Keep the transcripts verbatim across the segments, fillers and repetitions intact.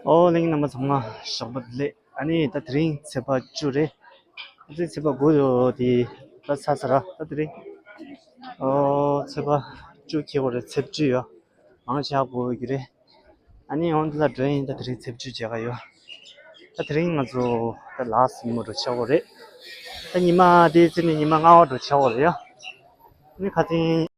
ཨོ་གླེང་རྣམ་པ་ཚང་མ་ཞོགས་པ་ལེགས། ཨ་ནི་ད་དེ་རིང་ཚེས་པ་བཅུ་རེད། ཨ་ཙི་ཚེས་པ་དགུ་ཡོད་དེ་ད་ཚར་ཚར་ར། ད་དེ་རིང་ཨོ་ཚེས་པ་བཅུ་འཁེལ་བ་རེད། ཚེས་བཅུ་ཡོད། མང་ཆེ་བ་དགུ་ཡོད་རེད། ཨ་ནི་འོང་འདི་ལ་འགྲོ་ཡིན། ད་དེ་རིང་ཚེས་བཅུ་མཇལ་ཁ་ཡོད། ད་དེ་རིང་ང་ཚོ་ད་ལགས་ཉིན་མོ་འགྲོ་ཆོག་གི་རེད། ད་ཉི་མ་དེ་ཚེ་ནི་ཉི་མ་ལྔ་པ་འགྲོ་ཆོག་གི་རེད་ཡ། ཨ་ནི་ཁ་སང་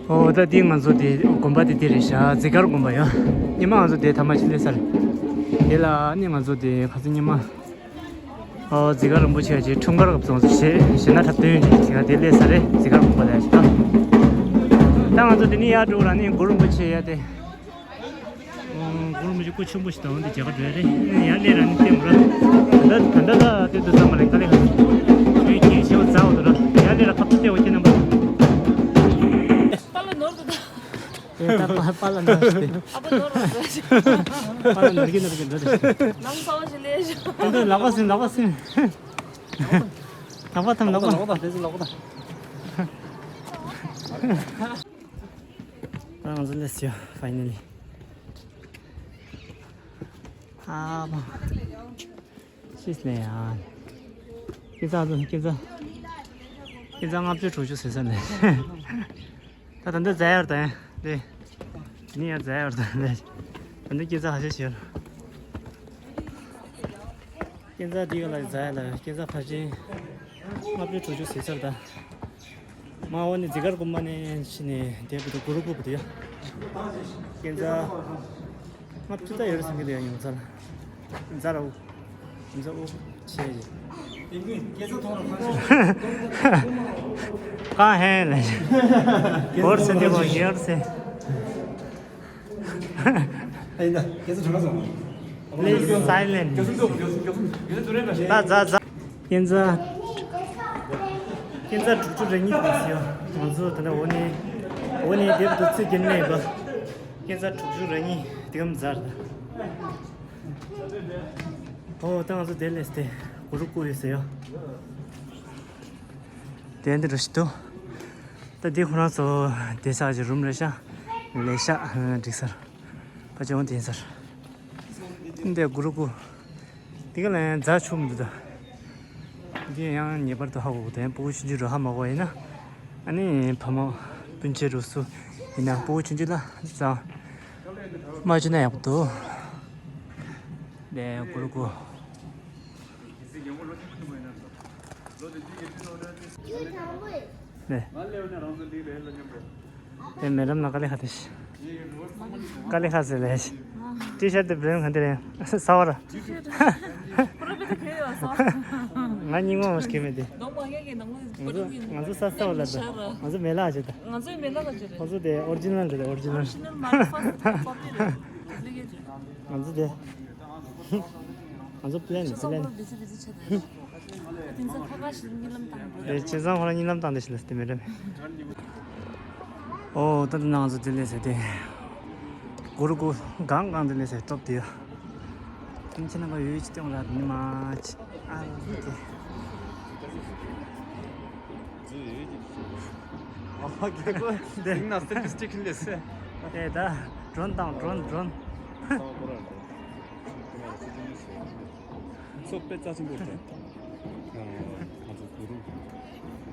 ཨོ་ད་འདི་ང་ཚོ་དེ་དགོན་པ་དེ་འདི་རེད་ཤག་འཛི་སྒར་དགོན་པ་ཡ། ཉི་མ་ང་ཚོ་དེ་ཐ་མ་ཅིག་སླེབས་ས་རེད། དེ་ལ་ནི་ང་ཚོ་དེ་ཁ་སང་ཉི་མ། ཨོ་འཛི་སྒར་རིན་པོ་ཆེ་ཅིག་འཁྲུངས་སྐར་སྐབས་སོང་ཞེ་ཞེ་ན་འཁྲབ་སྟོན་ཅིག་དེ་ག་དེ་སླེབས་ས་རེད། འཛི་སྒར་དགོན་པ་ལ་ཡ་ཞིག་ད། ད་ང་ཚོ་དེ་ནི་ཡར་འགྲོ་ར་ནི་གུ་རུ་རིན་པོ་ཆེ་ཡ་དེ། ཨོ་གུ་རུ་རིན་པོ་ཆེ་སྐུ་ཆེན་པོ་ཞིག་དང་འདི་མཇལ་ཁ་འགྲོ་ཡ་རེད། ཡར་སླེབས་ར་ནི་བལྟས་འོང་ར། ད་ད་ད་ལྟ་ལྟས་དུས་ཙམ་པ་རེད། དཀའ་ལས་ཁག་ཡོད་ཀྱི་ཞེ་པོ་ཛ་འོ་དུ་ར། ཡར་སླེབས་ར་ཁ་ཐུག་བལྟས་འོ་ཁྱེད་རྣམ་པ། པཱ་ལགས་ནོར་འདུག་ད། ཨེ་ད་པཱ་པཱ་ལགས་ནོར་ཞིག་སྟེ། ཨ་ཕ་ནོར་རོ་ཟེར། པཱ་ལགས་ནོར་གྱི་ནོར་གྱི་འགྲོ་དེ་ཞིག་སྟེ། ནང་ས་བ་ཞིག་ལས་ཞོ། ཨ་འདི་ལག་པ་ཟིན་ལག་པ་ཟིན། ལག་པ་ཐམ་ལག་པ། ལག་པ་དང་དེ་ཚོ་ལག་པ་དང་། ང་ཚོ་སླེབས་ཡོད་ཕའི་ནལ་ལི། ཨ་མ། ཤིས་ལེ་ཡ། སྐྱིད་ཚ་ཚོ་སྐྱིད་ཚ། སྐྱིད་ཚ་ལྔ་བཅུ་དྲུག་ཅུ་ཟེར་ས་ནས། ད་ད་འདི་ཛ་ཡར་དང་དེ། ནི་ཡ་ཛ་ཡར་དང་དེ། ད་འདི་སྐྱིད་ཚ་ཧ་ཤེ་ཤེ་ཡོད། སྐྱིད་ཚ་འདི་ག་ལ་ཛ་ཡར་ལ་སྐྱིད་ཚ་ཕ་ཆེན། ལྔ་བཅུ་དྲུག་ཅུ་ཟེར་ས་ད། མ་འོ་ནི་འཛི་སྒར་དགོན་པ་ནས་ཕྱིན་ནས་དེ་བུ་དུ་གུ་རུ་ཀུ་བུ་དུ་ཡ། ཀན་ཛ། ང་ཕྱི་ད་ཡོད་རེད་བསམ་གི་འདུག་ཡ། ཡོང་ཚར་ལ། ཛ་ར་འུ། ཛ་འུ། ཆེ་ཡི། ཀན་ཛ་ཐོང་ར་ཁ་ཤས། ཀ་ཧེ་ལེ། བོར་སེ་འདི་བོ་ཡོད་སེ། ཨེ་ད་ཀན་ཛ་ཐོང་ར་ཟ་མ། Please silent. ད་ཛ་ཛ། ཀན་ཛ། ཀན་ཛ་དྲུག་ཅུ་རེ་གཉིས་དེ་སི་ཡོ། ང་ཚོ་ད་ནི་འོ་ནི། འོ་ནི་དེབ་དུ་ཚིག་རྒྱན་མེད་པ། ཀན་ཛ་དྲུག་ཅུ་རེ་གཉིས་དེ་གམ་ཛར་ད། ཨོ་ད་ང་ཚོ་དེ་ལས་ཏེ་གུ་རུ་ཀུ་ཡོད་ཟེར་ཡོ། དེ་འདི་རུ་ཞིག་ཏུ། ད་དེ་ཁོ་རང་ཚོ་དེ་ས་ཀྱི་རུམ་རེད་ཤག་ལས་ཤག་འགྲིག་སར། ཕ་ཆེ་འོང་དེ་སར། འདི་གུ་རུ་ཀུ། འདི་ག་ལ་ཡང་རྫ་ཆུ་མི་འདུག་ད། འདི་ཡང་ངེས་པར་དུ་ཧ་གོ་དགོས། དེ་ཕྲུ་གུ་ཆུང་ཆུང་རུ་ཧ་མ་གོ་ཡིན་ན། ཨ་ནི་ཕ་མ་སྤུན་མཆེད་རུ་སུ་ཡིན་ན་ཕྲུ་གུ་ཆུང་ཆུང་ལ་རྫ་མ་བཅུ་ན་ཡག་པོ་འདུག་དེ་གུ་རུ་ཀུ། ནས། དེ་མེ་ལམ་ན་ཀ་ལི་ཁ་དེ་ཤི། ཀ་ལི་ཁ་ཟེར་ལེ་ཤི། ཊི་ཤར་ཊི་དེ་བྲེན་ག་འདི་རེད། ས་བ་ར། ང་རྙིང་མ་མ་ཞིག་མེད་དེ། ནང་མ་ཡ་གི་ནང་ལ་ང་ཚོ་ང་ཚོ་ས་ས་བ་ལ་ད། ང་ཚོ་མེ་ལག་ཅེ་ད། ང་ཚོའི་མེ་ལག་ཅེ་རེད། ཁོ་ཚོ་དེ་ཨོ་རི་ཇི་ནལ་རེད། ཨོ་རི་ཇི་ནལ། ཨོ་རི་ཇི་ནལ་མ་རེད། ཕར་ཚུར་པོ་ཏི་རེད། ལི་གེ་ཅི། ང་ཚོ་དེ། ང་ཚོ་པི་ལེན་པི་ལེན། བི་ཛི་བི་ཛི་ཆགས་ད། དེང་སང་ཁ་ཁ་ཞིག་གཉིད་ལམ་བཏང་དགོས། དེ་ཁྱེད་ཚང་ཁོ་རང་གཉིད་ལམ་བཏང་དེ་ཞིག་ལ་དེ་མེད་རེད། ཨོ་ད་དེ་ནང་ང་ཚོ་དེ་ལས་ཟེར་དེ། གུ་རུ་གུ་གང་གང་དེ་ལས་ཟེར་སྟོབས་དེ་ཡ། ཁྱེད་ནང་ག་ཡོད་ཅི་སྟེང་ལ་ནི་མ་ཅི། ཨ་ལུ་དེ། ཨ་ཧ་གེ་གོ་དེ་ན་སྟེ་སྟེ་ཁིན་ལེ་སེ། དེ་ད་ཌོན་དང་ཌོན་ཌོན། སོ་པེ་ར་འདི། སོ་པེ་རྩ་ཆེན་པོ་རེད། ང་ཚོ་གུ་རུ།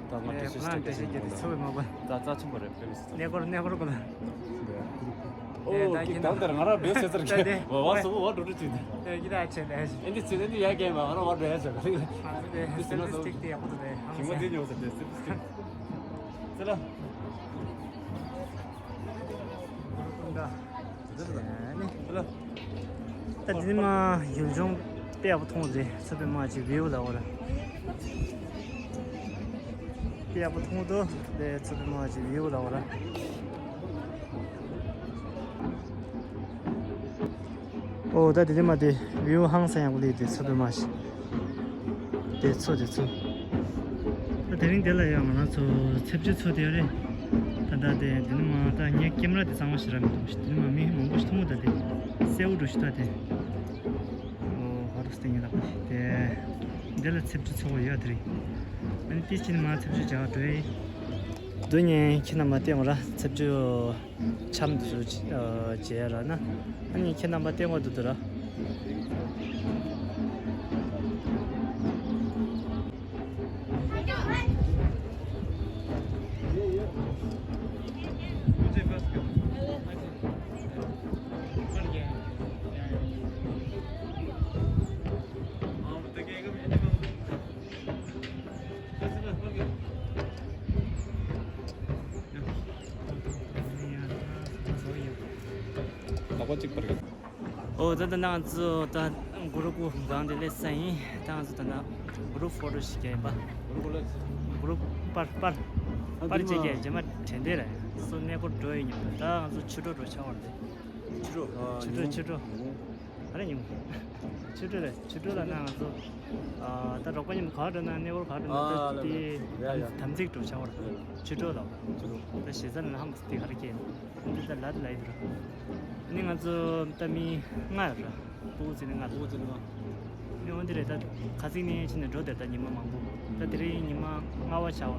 ད་ང་ཚོ་ཤེས་ཤེས་ཀྱི་ཚོ་བའི་མ་པ། ད་རྩ་ཆེན་པོ་རེད་པེ་མི་སི་ཚ། གནས་སྐོར་གནས་སྐོར་གོ་ལ། ཨོ་ཀི་ད་ལྟར་ང་རང་བེད་སེ་ཚར་གི་ད་དེ་བ་བ་སོ་བ་འགྲོ་འགྲོ་ཅིག་ད། ཨེ་ཀི་ད་ཆེ་ད་ཨེ་ཅི། ཨེ་འདི་ཚེ་ད་འདི་ཡ་གན་མ་ང་རང་བ་འགྲོ་ཡ་ཟེར་ག་རེ། ང་ཚོ་དེ་འདི་ཚེ་ན་སོ་སི་ཊིག་དེ་ཡག་པོ་འདུག་དེ། ཧང་ཞིང་པ་སེ་དེ་ཉོ་ཟེར་དེ་སི་ཊིག་ཚེ་ལ། གུ་རུ་ཀུན་ད། ད་འདི་ནི་མ་ཡུལ་ལྗོངས་དཔེ་ཡག་པོ་མཐོང་རེད། ཚ་པའི་མ་ཅིག་བིའུ་ལ་འོ་ར། དཔེ་ཡག་པོ་མཐོང་འདུག་དེ་ཚ་པའི་མ་ཅིག་བིའུ་ལ་འོ་ར། ཨོ་ད་དེ་ནི་མ་དེ་བིའུ་ཧང་སང་ཡག་པོ་ལས་དེ་ཚ་པའི་མ་ཞིག་དེ་ཚོ་དེ་ཚོ། ད་དེ་རིང་དེ་ལ་ཡང་ང་རང་ཚོ་ཚེབ་ཆུ་ཚོ་དེ་རེད། ད་ད་དེ་དེ་ནི་མ་ད་ངའི་ཀེམ་ར་དེ་གཙང་མ་ཞེ་དྲག་མི་འདུག་དེ་ནི་མ་མི་མང་པོ་ཞིག་མཐོང་གི་ད་དེ་གསལ་བོ་འགྲོ་ཞིག་ད་དེ། ཨོ་ཧ་རུ་སྟེང་ཡིན་ལགས་དེ། དེ་ལ་ཚེབ་ཆུ་ཚོ་བ་ཡོད་དེ་རེད། ཨ་ནི་དེ་ཕྱིན་མ་ཚེབ་ཆུ་བྱ་བ་འགྲོ་ཡི། དུ་ཉན་ཁྱེད་རྣམ་པ་བལྟས་འོང་ར་ཚེབ་ཆུ། ཆམ་དུ་བྱས་ར་ན། ཨ་ནི་ཁྱེད་རྣམ་པ་བལྟས་འོང་དུ་དུ་ར། ལག་པ་གཅིག་པར་གྱིས། ཨོ་ད་ད་ང་ཚོ་ད་གུ་རུ་ཀུ་སྒང་དེ་སླེབས་ས་ཡིན། ད་ང་ཚོ་ད་ན་གུ་རུ་ཕོ་ཊོ་ཞིག་རྒྱག་ཡིན་པ། གུ་རུ་པར་པར་པར་ཅིག་རྒྱག་རྗེས་མ་དྲན་དེ་རེད། སོ་གནས་སྐོར་འགྲོ་ཡིན་ཉོ་ད་ང་ཚོ་ཆུ་འགྲོ་འགྲོ་ཆགས་པ་རེད། ཆུ་འགྲོ་ཆུ་འགྲོ་ཆུ་འགྲོ། ཨ་རེ་ཉིན་མོ། ཆུ་འགྲོ་རེད། ཆུ་འགྲོ་ལ་ན་ང་ཚོ་ཨ་ད་རོགས་པ་མཉམ་ག་བར་འགྲོ་ན་གནས་སྐོར་ག་བར་འགྲོ་ན་ད་དེ་དམ་ཚིག་འགྲོ་ཆགས་པ་རེད། ཆུ་འགྲོ་ལ་ཆུ་འགྲོ་ད་ཞེ་ས་ལ་ཧམ་དེ་ག་རེ་སྐྱེས་ནི་ད་ལ་ལ་ཡི་ར། ནི་ང་ཚོ་ད་མི་ལྔ་ཡོད་ར། སྤུ་གུ་ཚེ་ནི་ལྔ་སྤུ་གུ་ཚེ་ནི་ལྔ། ནི་འོན་ཏེ་རེད་ད་ཁ་ཚིག་ནི་ཕྱིན་ནས་འགྲོ་དེ་ད་ཉི་མ་མང་པོ་ད་དེ་རིང་ཉི་མ་ལྔ་བ་ཆགས་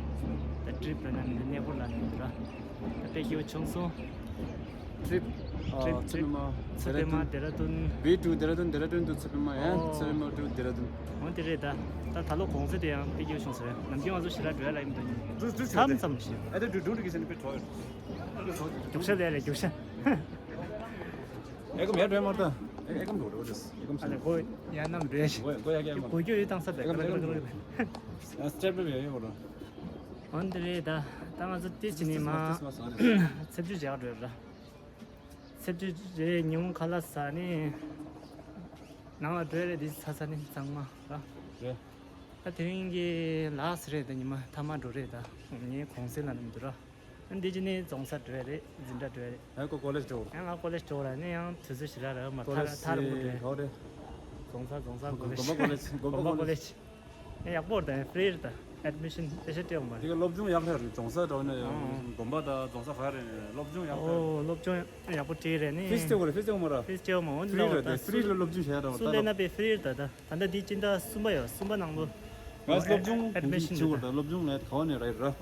པ་ད་ཊི་རིབ་ར་ན་མི་འདི་གནས་སྐོར་ལ་ནི་འདི་ར། ད་དཔེ་སྐྱིད་པོ་བྱུང་སོང་། ཊི་རིབ། ཊི་རིབ། ཨ་ཊི་རིབ། ཚེ་རིང་མ། ཚེ་རིང་མ་ཌེ་ར་ཌུན། B to ཌེ་ར་ཌུན། ཌེ་ར་ཌུན་to ཚེ་རིང་མ་ཡ། ཨོ། ཚེ་རིང་མ་to ཌེ་ར་ཌུན། འོན་ཏེ་རེད་ད། ད་ད་ལོ་གོང་ཚད་དེ་ཡང་དཔེ་སྐྱིད་བྱུང་ཟེར། ནམ་རྒྱུན་ང་ཚོ་ཞེ་དྲག་འགྲོ་ཡ་ལ་ཡིན་འདུག་ཉིན། ཌུ་ཌུ་མཚམས་མཚམས་ཤིག་ཨ་ད་ཌུ་ཌུ་ཌུ་གི་ཟེར་ནི་དཔེ་གྲོགས་ཡོད། རྒྱུག་ཤ་ལས་རེད་རྒྱུག་ཤ། ཨེ་ཀམ་ཡ་འགྲོ་ཡ་མ་རེད་ད། ཨེ་ཀམ་འགྲོ་རེད་ཨེ་ཀམ་ཨ་ལས་གོ་ཡ་ནམ་རེད་ཤི། གོ་གོ་ཡ་ག་ཡ་མ་གོ་རྒྱུ་ཡོད་བཏང་ས་ཨེ་ཀམ་ཨེ་ཀམ་ཨེ་ཀམ། ཨ་སི་ཊེབ་ལ་ཡ་ཡོད་རེད། འོན་ཏེ་རེད་ད། ད་ང་ཚོ་དེ་ཕྱིན་ནས་མ་ཚེབ་ཆུ་རྒྱག་འགྲོ་ར། ཚེབ་ཆུ་རེད་ཉིན་མོ་ཁ་ལག་ཟ་ནས་ནང་ལ་འགྲོ་རེད་དེ་ཚ་ཚ་ནས་གཙང་མ་ར། རེད། ད་དེ་རིང་གི་ལགས་རེད་ད་ཉི་མ་མཐའ་མ་འགྲོ་རེད་ད་ངའི་གུང་སེང་ལ་ནམ་འདུག་ར། ཨ་འདི་ཅི་ནས་རྫོང་སར་འགྲོ་རེད་འཛིན་གྲྭ་འགྲོ་རེད། ཨ་ཁོ་ཀོ་ལེཇ་འགྲོ། ཨ་ང་ཀོ་ལེཇ་འགྲོ་ར་ནས་ཡང་དུས་ཚོད་ཞེ་དྲག་ར་མ་ཐར་ཐར་མོ་འགྲོ་རེད། རྫོང་སར་རྫོང་སར་ཀོ་ལེཇ། དགོན་པ་ཀོ་ལེཇ་དགོན་པ་ཀོ་ལེཇ། ཡག་པོ་རེད་ད་ཧྥི་རི་རེད་ད། ཨེཌ་མི་ཤན་པེ་ཤ་སྤྲད་ཡོང་མ་རེད། དེ་ག་སློབ་སྦྱོང་ཡག་ལྷག་རེད་རྫོང་སར་འགྲོ་ནས་ཡང་དགོན་པ་དང་རྫོང་སར་ག་རེ་སློབ་སྦྱོང་ཡག་ལྷག་ཨོ་སློབ་སྦྱོང་ཡག་པོ་སྤྲད་རེད་ནི། ཕིས་སྤྲད་དགོས་རེད་ཕིས་སྤྲད་དགོས་མ་ར། ཕིས་སྤྲད་མ་འོན་ཏེ་ཕི་རི་ལ་ཕི་རི་ལ་སློབ་སྦྱོང་བྱས་ར་སུ་ལས་ན་པེ་ཕི་རི་ད་ད་ད་ལྟ་འདི་སྤྱི་ཟླ་གསུམ་པ་ཡོད་གསུམ་པ་ནང་ལོ། ང་སློབ་སྦྱོང་ཨེཌ་མི་ཤན་བྱེད་དགོས་རེད་སློབ་སྦྱོང་ལས་ག་བ་ནས་རེད་ར།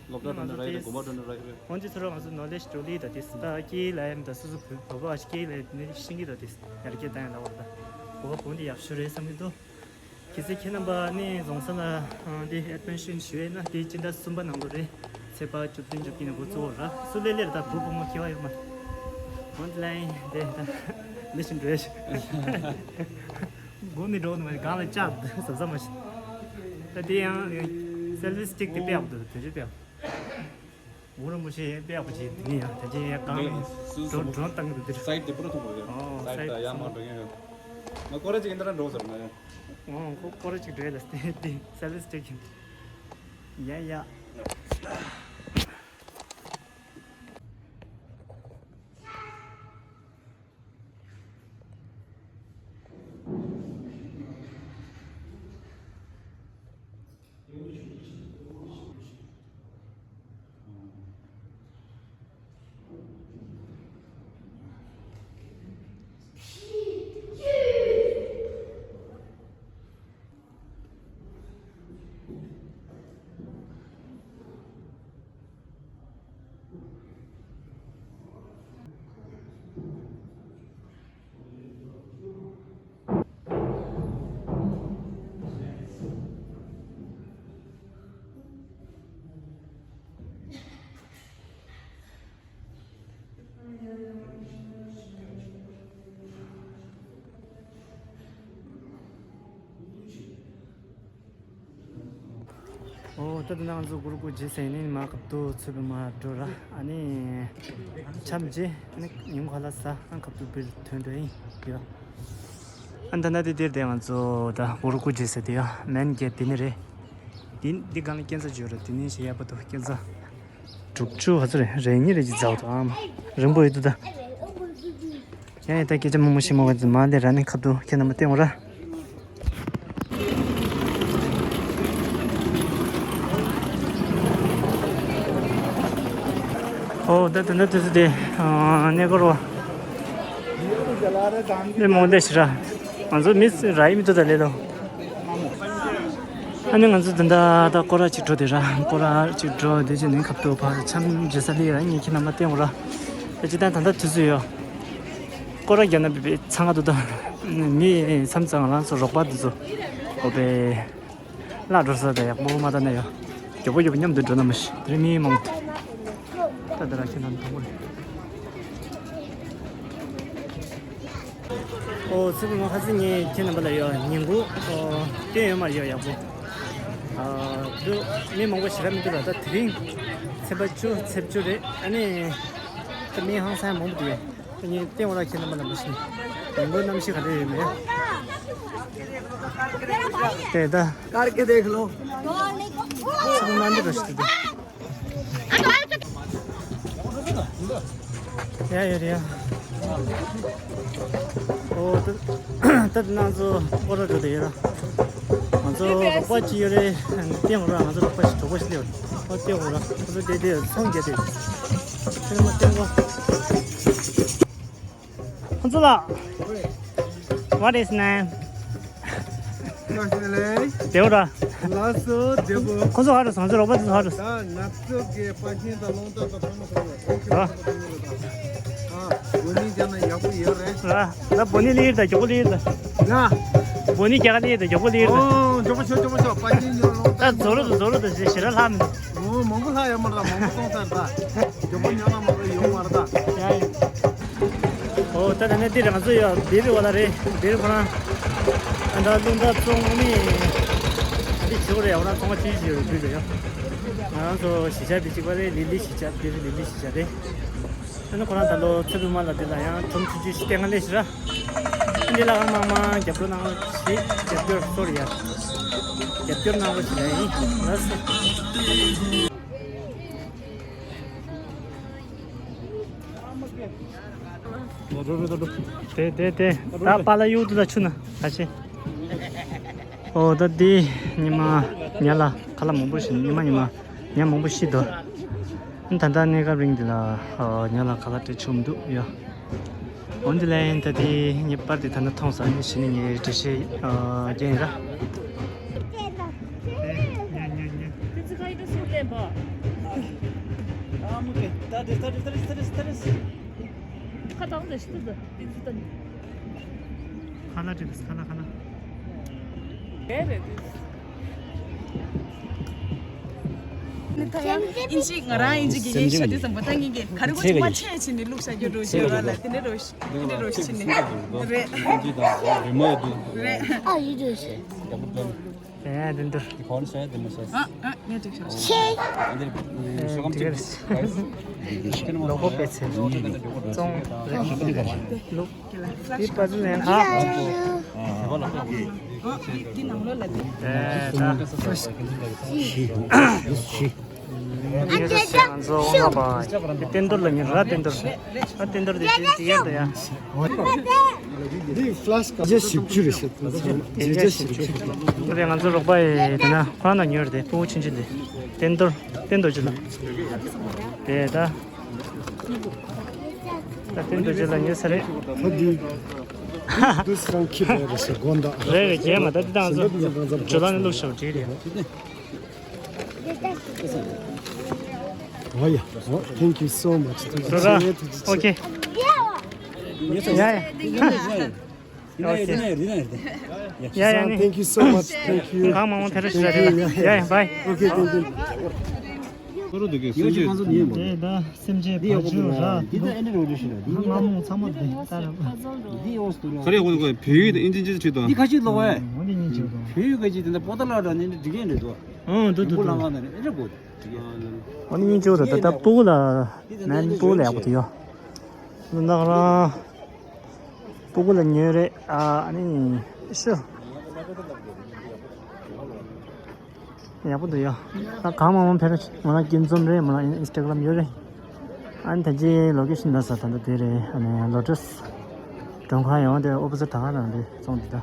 སློབ་གྲྭ་དང་ནས་རེད་དགོན་པ་དང་ནས་རེད་རེད། འོན་ཏེ་ཚོ་ར་ང་ཚོ་ནོ་ལེཇ་འགྲོ་ལི་ད་དེ་ད་སྐྱེ་ལ་ཡམ་ད་སུ་སུ་བོད་པ་སྐྱེ་ལ་ནི་ཤིང་གི་ད་དེ་ཡར་རྒྱས་བཏང་ཡ་ལ་བར་ད་གོ་བ་བོ་འདི་ཡག་ཤོས་རེད་བསམ་གི་འདུག་གལ་སྲིད་ཁྱེད་རྣམ་པ་ནི་རྫོང་སར་ལ་འདི་ཨེཌ་མི་ཤན་ཞུ་ཡས་ན་འདི་སྤྱི་ཟླ་གསུམ་པ་ནང་ལོ་རེད། ཚེས་པ་བཅུ་བདུན་བཅུ་བདུན་ནས་འགོ་བཙུགས་ར་སུ་ལས་ལེར་ད་བུ་བུ་མོ་སྐྱེ་བ་ཡོད་མ་རེད། འོན་ཏེ་ལན་འདི་ད་ལི་ཤིན་འགྲོ་ཡ་ཞིག་སྒོ་ནས་འགྲོ་ནི་མ་རེད་གང་ལ་ལྕགས་ཟབ་ཟབ་མ་ཞིག་ད་དེ་ཡང་སེར་བིས་སི་ཊིག་དེ་དཔེ་ཡག་པོ་འདུག་དེ་ཚོ་དཔེ་ཡག་པོ། འུ་རུ་མུ་ཤེས་དཔེ་ཡག་པོ་བྱེད་དེ་ནི་ཡང་དེ་རྗེས་ཡང་གང་ནས་སུ་སུ་ཌོན་ཌོན་བཏང་གི་འདུག་དེ་སའིཌ་དེ་པུ་ར་ཐུག་པ་རེད། ཨོ་སའིཌ་སའིཌ་ད་ཡར་མར་འགྲོ་མཁན་ཡོད། ང་སྐོར་ར་ཅིག་འདི་ར་འགྲོ་ཟེར་ན་ཡང་། ཨོ་ཁོ་སྐོར་ར་ཅིག་འགྲོ་ཡ་ལ་སྟེ་སེ་ལི་སི་ཊེ་ཤན། ཡ་ཡ། ཨོ་ད་དེ་ནང་ཚོ་གུ་རུ་ཀུ་རྗེས་ཟེར་ནི་མ་ཁབ་ཏུ་ཚུད་པའི་མ་འགྲོ་ར། ཨ་ནི་འཆམ་རྗེས་ཨ་ནི་ཉིན་གུང་ཁ་ལག་ཟ། ཨ་ཁབ་ཏུ་བིར་ཐོན་འགྲོ་ཡིན་ཡ། ཨ་ད་ན་དེ་དེར་དེ་ང་ཚོ་ད་གུ་རུ་ཀུ་རྗེས་ཟེར་དེ་ཡ་མན་གེ་དེ་ནི་རེད། དེ་འདི་གང་ལ་སྐྱེལ་ས་བརྗོད་ར། དེ་ནི་ཞེ་ཡག་པོ་འདུག་སྐྱེལ་ས། དྲུག་ཅུ་ག་ཚོད་རེད། རེ་གཉིས་རེ་གཅིག་ཛའོ་དང་ཨ་མ་རིང་པོ་ཡོད་དུ་ད། ཡ་ཡ་ད་སྐད་ཆ་མང་མང་བཤད་མ་དགོས། མ་ལས་ར་ནི་ཁབ་ཏུ་ཁྱེད་རྣམ་པ་བསྟན་འོང་ར། ཨོ་ད་དེ་འདྲ་དུས་ཚོད་དེ་གནས་སྐོར་བ་མི་མང་བསྡད་ཤི་ར། ང་ཚོ་མི་ར་ཡི་མི་ཏོ་ད་ལས་ལོ། ཨ་ནི་ང་ཚོ་འདི་འདྲ་ད་སྐོར་ར་ཅིག་འགྲོ་དེ་ར། སྐོར་ར་ཅིག་འགྲོ་དེ་ཅི་ནས་ཁབ་ཏུ་ཕར་འཆམ་རྗེས་ས་ལི་ར་ངས་ཁྱེད་རྣམ་པ་བསྟན་འོང་ར། ད་ཅི་ད་ད་ད་དུས་ཚོད་ཡོད། སྐོར་ར་རྒྱབ་ན་བི་བི་ཚང་ག་དུ་ད་མི་མཚམས་ཚང་རང་ཚོ་རོགས་པ་དུ་ཚོ་ཨོ་བེ་ལ་འགྲོ་ས་ད་ཡག་པོ་མ་ད་ན་ཡོད། མགྱོགས་པོ་མགྱོགས་པོ་མཉམ་དུ་འགྲོ་ན་མ་ཤི་དེ་རིང་མི་མང་། ད་ད་ར་ཁྱེད་རྣམ་དང་པོ་རེད། ཨོ་ཚེ་བུ་མ་ཁ་སི་ངས་ཁྱེད་རྣམ་པ་ལ་ཡོད་ཉིན་གུང་ཨོ་སྟོན་ཡོད་མ་ཡོད་ཡག་པོ། ཨ་འདུག་མི་མང་པོ་ཞེ་དྲག་མི་འདུག་ར། ད་དེ་རིང་ཚེས་པ་བཅུ་ཚེས་བཅུ་རེད། ཨ་ནི་ད་མི་ཧང་སང་མང་པོ་འདུག་ཡ། ད་ངས་སྟོན་འོང་ར་ཁྱེད་རྣམ་པ་ལ་མ་ཤི་ཉིན་གུང་གནམ་གཤིས་ག་འདྲ་ཡོད་མེད། དེ་ད་करके देख लो। ཚེ་བུ་མ་འདི་ར་ཤི་དུ། ཡ་ཡོད་རེད་ཡ། ཨོ་ད་ད་ང་ཚོ་སྐོར་ར་འགྲོ་དེ་ཡོད་ར། ང་ཚོ་རོགས་པ་ཅིག་ཡོད་རེད། བསྟན་འོང་ར། ང་ཚོ་རོགས་པ་ཞིག་གྲོགས་པོ་ཞིག་སླེབས་ར། ཨོ་བསྟན་འོང་ར། ང་ཚོ་དེ་དེ་ཚོང་རྒྱག་དེ། ཁྱེད་རང་མ་བསྟན་གོ། ཁོང་ཚོ་ལ། What is name? བདེ་བོ་ར། ལགས་སོ་བདེ་པོ། ཁོང་ཚོ་ཧ་རུ་སོང་ཚོ་རོགས་པ་ཚོ་ཧ་རུ། ད་ང་ཚོ་གི་པ་ཆེན་དང་རླུང་རྟ་དང་ཕ་མ་ཚོ་ལ་ཨོ་ཁེ་ཨ་ཨ་བོ་ནི་ཅན་ན་ཡག་པོ་ཡོད་རེད། ཨ་ད་བོ་ནི་ལི་ཡིར་ད་མགྱོགས་པོ་ལི་ཡིར་ད། ཡ། བོ་ནི་རྒྱ་གར་ལི་ཡིར་ད་མགྱོགས་པོ་ལི་ཡིར་ད། ཨོ་མགྱོགས་པོ་ཤོག་མགྱོགས་པོ་ཤོག་པ་ཆེན་ཡོད་རླུང་རྟ་ད་རྫོ་རུ་ད་རྫོ་རུ་ད་ཞེ་ཞེ་ར་ལྷག་མི་འདུག་ཨོ་མང་པོ་ལྷག་ཡོད་མ་རེད། མང་པོ་གཏོང་ཚར་ད། མགྱོགས་པོ་ཉོ་ན་མང་པོ་ཡོང་མ་རེད་ད། ཡ་ཡ། ཨོ་ད་ད་ནི་འདི་རང་ཚོ་ཡོད་བིར་བ་ལ་རེད། བིར་ཁོ་རང་ཨ་ད་རླུང་རྟ་བཙོང་ནི་ཨ་འདི་བྱེད་དགོས་རེད། ཡ་ཁོ་རང་ཚོང་པ་ཅི་ཞིག་ཡོད་རེད་བིར་རེད་ཡ། ང་རང་ཚོ་གཞིས་ཆགས་འདི་གཅིག་པ་རེད། ལི་ལི་གཞིས་ཆགས་འདི་རེད། ལི་ལི་གཞིས་ཆགས་རེད། ཨ་ནི་ཁོ་རང་ད་ལོ་ཚེ་བུ་མ་ལ་འདི་ལ་ཡང་ཁྲོམ་ཆུང་ཆུང་ཞིག་སྟེང་ང་ལས་ཤི་ར། འདི་ལ་ཨང་མང་མང་རྒྱབ་སྐྱོར་གནང་རོགས་ཞེས་རྒྱབ་སྐྱོར་སོར་ཡ། རྒྱབ་སྐྱོར་གནང་རོགས་ཞེས་ལ་ཡིན་ལ་སི། དེ་དེ་དེ་ད་པཱ་ལགས་གཡུག་དུ་ད་ཆུ་ན་ད་ཆེ། ཨོ་ད་འདི་ཉི་མ་ཉ་ལ་ཁ་ལག་མང་པོ་ཞིག་ཉི་མ་ཉི་མ་ཉ་མང་པོ་ཤི་དོ། ད་ལྟ་གནས་སྐབས་རིང་འདི་ལ་ཨོ་ཉ་ལ་ཁ་ལག་སྤྲད་ཆོག་མི་འདུག་ཡ། འོན་ཏེ་ལན་ད་དེ་ངའི་པར་དེ་ད་ནི་མཐོང་ས་ནི་ཞི་ནི་ངའི་འགྲེལ་བཤད་རྒྱན་ཡིན་ར། ཁ་ན་ཏི་དེ་ཁ་ན་ཁ་ན། ཨིན་ཇི་ང་རང་ཨིན་ཇི་དགེ་རྒན་ཤ་དུས་སམ་བོ་ད་ངེད་ཀྱི་ག་རེ་གོ་ཅི་མ་ཆེ་ཆེ་ནི་ལུག་ཤ་རྒྱུ་རོ་ཞེས་ར་ལ་དེ་ནས་རོ་ཞེས་དེ་ནས་རོ་ཞེས་ནི་རེད་རེད། ཨ་ཡི་རེད་ཞེས། ཨ་དེ་འདུག་ཁོ་ནི་ཟེར་དེ་མི་ཟེར། ཨ་ཨ་ངས་འགྲིག་ཤག་ཨ་འདིར་ཤོག་ཨམ་ཅིག་ལོ་ཁོ་པེ་ཚེ་ཙོང་རེད། ལུག་དེ་པ་ཙི་ནན་ཧ། ཨ་འདི་ནང་ལོགས་ལ་དེ། ཨེ་ད། ཡོད་ས་ང་ཚོ་ང་པ་རྟེན་རྡོར་ལ་ཉེ་ར་རྟེན་རྡོར། ཨ་རྟེན་རྡོར་དེ་དེ་དེ་ཡར་དུ་ཡ། འདི་ཕ་ལ་སི་ཀ་རྗེ་བཞི་བཅུ་རེད་ཟེར། རྗེ་བཞི་བཅུ། དེ་ང་ཚོ་རོགས་པ་ཡི་དེ་ན་ཁོ་རང་དང་ཉེ་ར་དེ་ཕྲུ་གུ་ཆུང་ཆུང་དེ་རྟེན་རྡོར་རྟེན་རྡོར་རྗེ་ལ། དེ་ད། ད་རྟེན་རྡོར་རྗེ་ལ་ཉེ་ས་རེད། ཁོ་འདི་འདི་སང་ཁྱི་བས་རེད་ཟེར་དགོན་བདག་རེད་རེད། རྗེས་མ་ད་འདི་དང་ཚོ་ཇོ་ལ་ནས་བླུགས་ཤོག་བྲིས་རེད། Oh yeah. Oh, thank you so much. Thank you. Rora. Okay. Yeah, yeah. Okay. Yeah, yeah, yeah. Thank you so much. Thank you. ཁང་མང་མང་ཕེབས་རོགས་ཞུ་ར། Yeah, yeah, bye. Okay, thank you. ཁོ་རང་དེ་གའི་སེམས་ཅན་དེ་ད་སེམས་ཅན་འདི་ཡག་པོ་འདུག་ར། འདི་ད་ཨེ་འདྲ་རོ་ཞིག་ར། འདི་ང་མོ་ཚང་མ་དེ་ད་ར། འདི་ཡོངས་སུ་ར། ཁ་རེ་ཧོ་ཁོ་བོད་ཡིག་དང་ཨིན་ཇི་ཅི་ཅི་དང་། འདི་ཁ་ཅིག་ལོ་བས། འོ་འདི་གཉིས་ཅིག་དང་། བོད་ཡིག་ཁ་ཅིག་དེ་འདྲ་པོ་ཏ་ལ་ར་ནི་འདི་འགྲིག་གི་འདྲ་འདུག་ཨང་འདུག་འདུག་འདུག་ལ་ང་ན་ཨེ་འདྲ་གོ། འོ་ནི་གཉིས་ཅིག་དང་ད་ད་སྤུ་གུ་ལ་མེན་སྤུ་གུ་ལ་ཡག་པོ་དེ་ཡོད། འདི་ནང་ར་སྤུ་གུ་ལ་ཉོས་རེད། ཨ་ནི་ཤོ། ཡག་པོ་འདུག་ཡ། ད་གང་མང་མང་ཕེབས་རོགས། ང་རང་སྐྱིད་འཛོམས་རེད། ང་རང་ཨིན་སི་ཊ་གྷ་རམ་ཡོད་རེད། ཨ་ནི་ད་ཅི་ལོ་ཀེ་ཤན་འདྲ་ས་ད་ལྟ་དེ་རེད། ཨ་ནི་ལོ་ཊས་མགྲོན་ཁང་ཡོང་དེ་ཨོ་པོ་ཟི་ཊི་ད་ག་རང་རེད། ཙོང་འདི་ད།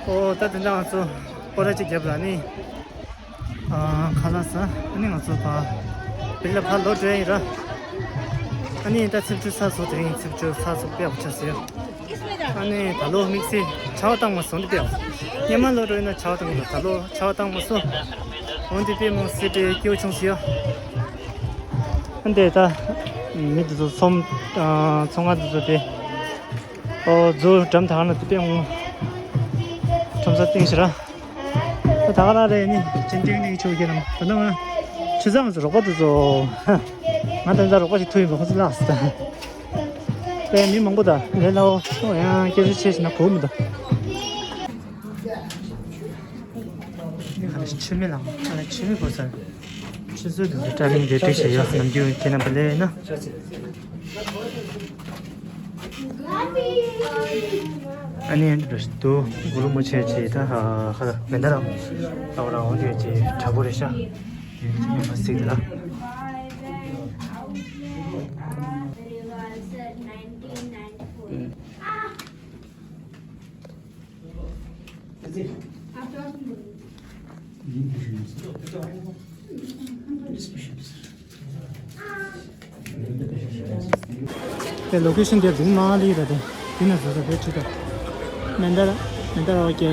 ཨོ་ད་དེ་འདྲ་ང་ཚོ་སྤོ་ར་ཅིག་བརྒྱབ་ལ་ནི། ཨ་ཁ་ལག་ཟ། ཨ་ནི་ང་ཚོ་ཕ་བི་ལ་ཕར་ལོག་འགྲོ་ཡིན་ར། ཨ་ནི་ད་ཚིབ་ཆུ་ཚ་སོ་དེ་རིང་ཚིབ་ཆུ་ཚ་སོ་དཔེ་ཡག་པོ་ཆགས་ཟེར། ཨ་ནི་ད་ལོ་དམིགས་བསལ་ཆར་པ་བཏང་མ་སོང་འདི་དཔེ་ཡག་པོ། སྔོན་མ་ལོག་འགྲོ་ཡིན་ན་ཆར་པ་བཏང་གི་འདུག་ད་ལོ་ཆར་པ་བཏང་མ་སོང་། འོན་ཏེ་དཔེ་མང་སེ་དེ་སྐྱིད་པོ་བྱུང་ཟེར་ཡ། ཨ་འདི་ད་མི་འདི་ཚོ་ཚོམ་ཚོང་ཁང་འདི་ཚོ་དེ། ཨོ་རྫུ་འགྲམ་ཐང་ན་དེ་དཔེ་འོང་། ཁྲོམ་ས་སྟེང་ཞིག་ར། ད་ད་ག་རང་རེད་ནི་ཅན་ཏིང་ནི་ཆུ་གི་ནམ་ད་ནམ་ཆུ་ཚང་སུ་རོགས་པ་དེ་ཚོ། ང་ད་ད་རོགས་པ་ཞིག་ཐུག་ཡིན་པ་ཁོ་ཚོ་ལགས་སུ་ད། དཔེ་མི་མང་པོ་ད་ལས་སླ་བོ་ཡང་སྐད་ཆ་བཤད་ཤེས་ན་གོ་མི་འདུག་ཁ་ལ་ཆུ་མེད་ལ་ཁ་ལ་ཆུ་མེད་གོ་ས། ཆུ་ཚོད་དུ་ཏྲ་ལིང་རེ་ཏྲིག་བྱས་ཡོད། ནམ་རྒྱུན་ཁྱེད་རྣམ་པ་ལས་ན། ཨ་ནི་འདི་འདྲ་ཞིག་འདུག་དགུ་ལུ་མོ་ཆེ་ཆེ་ད་ཧ་ཧ་མེ་མདའ་ར་ཨ་བ་ར་འོ་དེ་ཆེ་དྲག་པོ་རེད་ཤག་དེ་ཉིན་མ་གཟིགས་ལ། དེ་ལོ་ཀེ་ཤན་དེ་རིང་མ་ལི་ར་དེ་དེ་ན་བཟོ་ས་དེ་ཁྲིད་ད། མེ་མདའ་ར་མེ་མདའ་ར་ཨོ་ཀེ་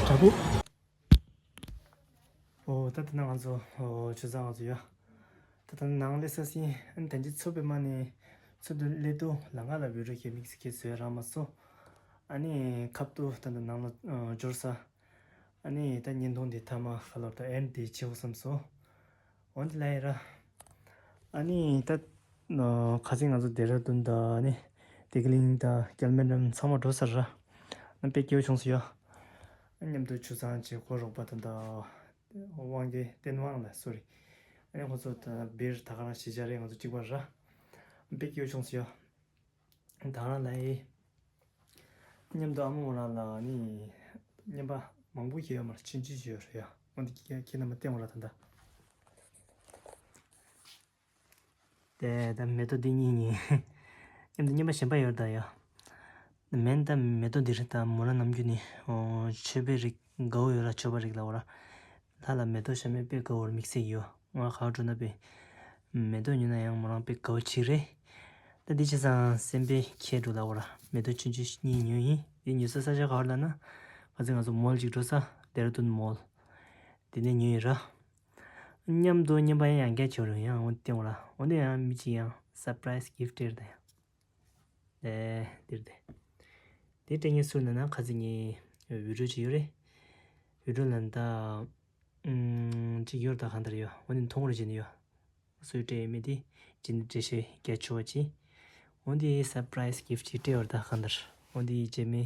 དྲ་འབུ། ཨོ་ད་དེ་ན་ང་ཚོ་ཨོ་ཆུ་ཚང་ང་ཚོ་ཡ། ད་ད་ནང་ལས་ས་སིན་ཨན་དན་ཅི་ཚུབ་པའི་མ་ནི་ཚུབ་དུ་ལེ་དུ་ལ་ང་ལ་བི་རུ་ཁེ་མིག་སི་ཁེ་ཟོས་ར་མ་སོ། ཨ་ནི་ཁབ་ཏུ་ད་ད་ནང་ལ་འབྱོར་ས། ཨ་ནི་ད་བརྙན་ཐུང་འདི་ཐ་མ་ཧ་ལོ་ད་ཨེན་འདི་བྱེད་དགོས་བསམ་སོང་། འོན་ཏེ་ལ་ཡི་ར། ཨ་ནི་ད་ཁ་སང་ང་ཚོ་ལྡེ་ར་ལྡུན་ད་ཨ་ནི་བདེ་སྐྱིད་གླིང་ད་སྐྱེལ་མེད་རམ་ཚང་མ་འགྲོ་ཚར་ར། ཨ་དཔེ་སྐྱིད་པོ་བྱུང་སོང་ཡ། ཨ་མཉམ་དུ་ཆུ་ཚང་བྱེད་ཁོ་རོགས་པ་ད་ད་དབང་རྒྱལ་བསྟན་དབང་ལ་སོ་རི། ཨ་ནི་ཁོ་ཚོ་ད་བིར་ད་ག་རང་གཞིས་ཆགས་རེད། ང་ཚོ་གཅིག་པ་ར། ཨ་དཔེ་སྐྱིད་པོ་བྱུང་སོང་ཡ། ད་རང་ལ་ཡི། མཉམ་དུ་ཨ་མ་མོ་རང་ལ་ནི་རྔན་པ་མང་པོ་ཁྱེར་ཡོད་མ་རེད། ཆུང་ཆུང་ཞིག་ཡོད་རེད་ཡ། འོན་ཏེ་ཁྱེད་ཁྱེད་རྣམ་པ་བསྟན་འོང་ར་ད་ལྟ། དེ་ད་མེ་ཏོག་འདི་གཉིས་གཉིས་མཉམ་དུ་རྔན་པ་གཞན་པ་ཡོད་ད་ཡ། མེན་ད་མེ་ཏོག་འདི་རེད། ད་མོ་རང་ནམ་རྒྱུན་ནས་ཨོ་མཆོད་པའི་རིགས་དགའ་བོ་ཡོད་ར། མཆོད་པ་རིགས་ལ་འོ་ར། ལྷ་ལ་མེ་ཏོག་ཤ་མེད་པའི་དགའ་བོར་དམིགས་བསལ་ཡོད། ང་ག་འགྲོ་ན་པའི་མེ་ཏོག་ཉོས་ན་ཡང་མོ་རང་པའི་དགའ་བོ་ཅིག་རེད། ད་འདི་བྱས་ཙང་སེམས་པའི་ཁྱེད་འགྲོ་ལ་འོ་ར། མེ་ཏོག་ཆུང་ཆུང་གཉིས་ཉོས་ཡིན། འདི་ཉོས་ས་ས་ཆ་ག་བར་ལ་ན། ཁ་ཚིག་ང་ཚོ་མོལ་ཅིག་འགྲོ་ས་ལྡེ་ར་ལྡུན་མོལ། འདི་ནས་ཉོས་ཡིན་ར། མཉམ་དུ་རྔན་པ་ཡང་ཡང་བསྐྱར་བྱོས་རུང་ཡང་འོ་སྟེང་འོ་ར། འོ་ནས་ཡང་མི་གཅིག་ཡང་སར་པ་རའི་སི་གིཕ་ཊི་སྟེར་ད་ཡང་། ཨེ། འདིར་དེ། དེ་སྤྲད་ངེས་སུ་ན་ན་ཁ་ཚིག་ངའི་བི་ཌི་ཡོ་ཅིག་ཡོད་རེད། བི་ཌི་ཡོ་ལ་ད། ཨུམ། ཅིག་ཡོད་ད་གང་ལྟར་ཡོད། འོ་ནི་མཐོང་རུ་བྱེད་ནི་ཡོད། སུས་སྤྲད་མེད་དེ། ཅི་ནི་འགྲེལ་བཤད་རྒྱ་ཆེ་བ་ཅི། འོ་འདི་སར་པ་རའི་སི་གིཕ་ཊི་ཅིག་སྤྲད་ཡོད་ད་གང་ལྟར། འོ་འདི་རྗེས་མའི།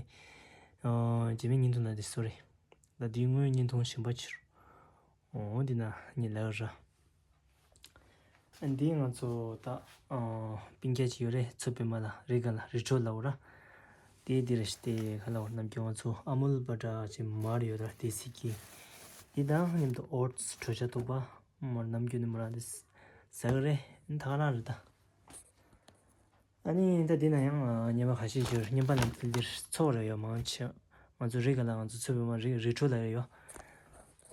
ཨ། རྗེས་མའི་བརྙན་ཐུང་ལ་དེ་སོ་རེ། ད་དེའི་སྔོན་བརྙན་ཐུང་གཞན་པ་ཕྱིར། འོ་འདི་ན་ཉི་ལག་ར། འདི་ང་ཚོ་ད། ཨ། སྤུན་ཀྱག་ཅིག་ཡོད་རེད། མཚོ་པདྨ་ལ་རི་ག་ལ་རི་ཁྲོད་ལ་འོ་ར། དེ་འདི་རེད་ཤི་དེ་ག་ལ་འོ་ནམ་རྒྱུན་ང་ཚོ་ཨ་མུལ་བ་ཏྲ་ཅིག་མར་ཡོད་ར། དེ་སི་ཀི། འདི་དང་མཉམ་དུ་ཨོ་ཊི་སི་དྲོད་ཆ་བཏུག་པ། མར་ནམ་རྒྱུན་ནི་མོ་རང་འདི་ཟ་གི་རེད། ད་ག་རང་རེད་ད། ཨ་ནི་ད་འདི་ན་ཡང་ཉི་མ་ཁ་ཤས་ཤིག་རྔན་པ་ལ་འདི་འདིར་ཚོགས་རེ་ཡོད་མང་ཆེ། ང་ཚོ་རི་ག་ལ་ང་ཚོ་མཚོ་པདྨ་རི་རི་ཁྲོད་ལ་ཡོད།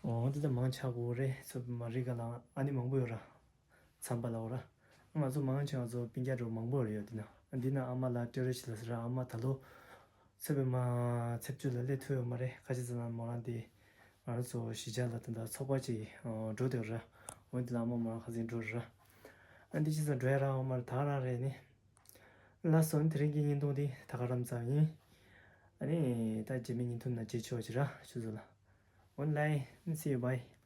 འོ་འདི་ད་མང་ཆེ་གོ་རེད། མཚོ་པདྨ་རི་ག་ལ་ཨ་ནི་མང་པོ་ཡོད་ར། ཚམས་པ་ལ་འོ་ར། ང་ཚོ་མང་ཆེ་ང་ཚོ་སྤུན་ཀྱག་འགྲོ་མང་པོ་རེ་ཡོད་འདི་ན། འདི་ན་ཨ་མ་ལ་ཏྲེ་རེ་ཞིག་ལ་ཟེར་ར། ཨ་མ་ད་ལོ་མཚོ་པདྨ་ཚེས་བཅུ་ལ་སླེབས་ཐུབ་ཡོད་མ་རེད། ཁ་ཤས་ཟེར་ན་མོ་རང་དེ་ང་རང་ཚོ་གཞིས་ཆགས་ལ་ད་ལྟ་ཚོགས་པ་ཅིག་འགྲོ་བསྡད་ར། འོ་འདི་ལ་ཨ་མ་མོ་རང་ཁ་སང་འགྲོ་ར། ཨ་འདི་ཅི་ཙམ་འགྲོ་ཡ་རང་འོ་མ་རེད། ད་རང་རེད་ནི། ལགས་སོ། དེ་རིང་གི་བརྙན་ཐུང་འདི་ད་ག་རང་ཙམ་ཡིན། ཨ་ནི་ད་རྗེས་མའི་བརྙན་ཐུང་ནང་མཇལ་ཆོག་ཅིག་ར། ཆུ་ཚོད་ལ། འོན་ལེ། See you, bye.